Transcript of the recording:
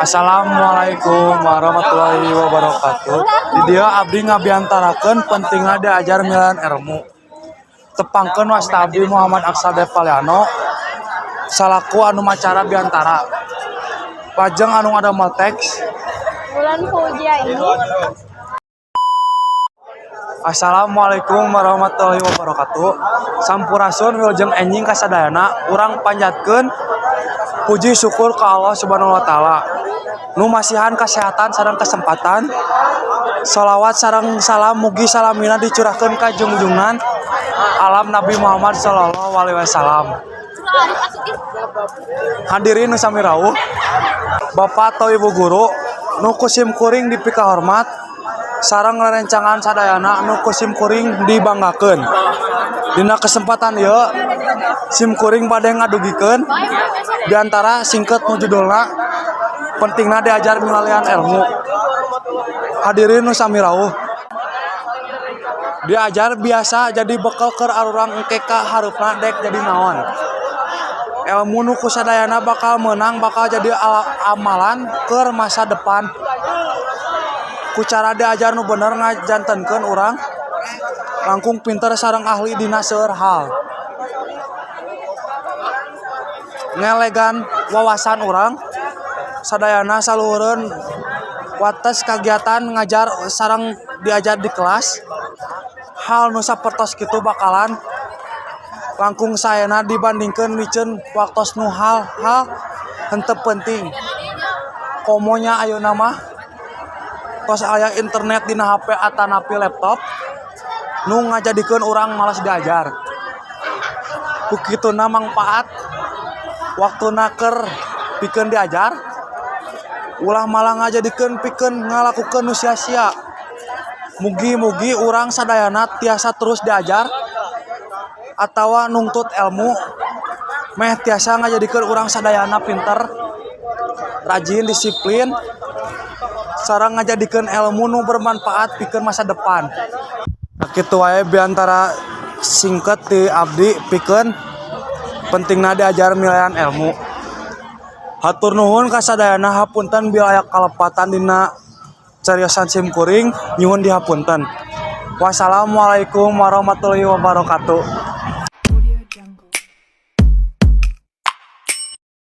Assalamualaikum warahmatullahi wabarakatuh. Di dieu abdi ngabiantarakeun pentingna diajar milarian ilmu. Tepangkeun wasta abdi Muhammad Aksal Devaliano salaku anu macara biantara. Lajeng anu ngadamel teks. Bulan Fauzia ini. Assalamualaikum warahmatullahi wabarakatuh. Sampurasun, wilujeng enjing kasadayana. Urang panjatkeun puji syukur ka Allah Subhanahu wa Taala nu masihan kesehatan sareng kesempatan. Salawat sareng salam mugi salamina dicurahkeun ka jungjungan alam Nabi Muhammad sallallahu alaihi wasallam. Hadirin nu sami rawuh, Bapak atau Ibu guru nu ku sim kuring dipikahormat sareng rerencangan sadayana nu ku sim kuring dibanggakeun. Dina kesempatan ieu sim kuring bade ngadugikeun biantara singkat nu judulna pentingna diajar milarian ilmu. Hadirin nu sami rawuh, diajar biasa jadi bekal keur arurang engke ka hareupna dek jadi naon. Ilmu nu ku sadayana bakal meunang, bakal jadi amalan keur masa depan. Ku cara diajar nu bener ngajantenkeun urang langkung pinter sareng ahli dina seueur hal, ngelegan wawasan urang sadayana saluhureun wates kagiatan ngajar sareng diajar di kelas. Hal nu sapertos kitu bakalan langkung saena dibandingkeun miceun waktos nu hal-hal henteu penting. Komo nya ayeuna mah tos aya internet dina HP atanapi laptop nu ngajadikeun urang malas diajar. Ku kituna mangpaat waktuna keur pikeun diajar, ulah malah ngajadikeun pikeun ngalakukeun nu sia-sia. Mugi-mugi urang sadayana tiasa terus diajar atawa nungtut ilmu meh tiasa ngajadikeun urang sadayana pinter, rajin, disiplin, sareng ngajadikeun ilmu nu bermanfaat pikeun masa depan. Kitu wae biantara singkat ti abdi pikeun pentingna diajar milarian ilmu. Hatur nuhun ka sadayana. Hapunten bila aya kalepatan dina cariosan sim kuring, nyuhun dihapunten. Wassalamualaikum warahmatullahi wabarakatuh.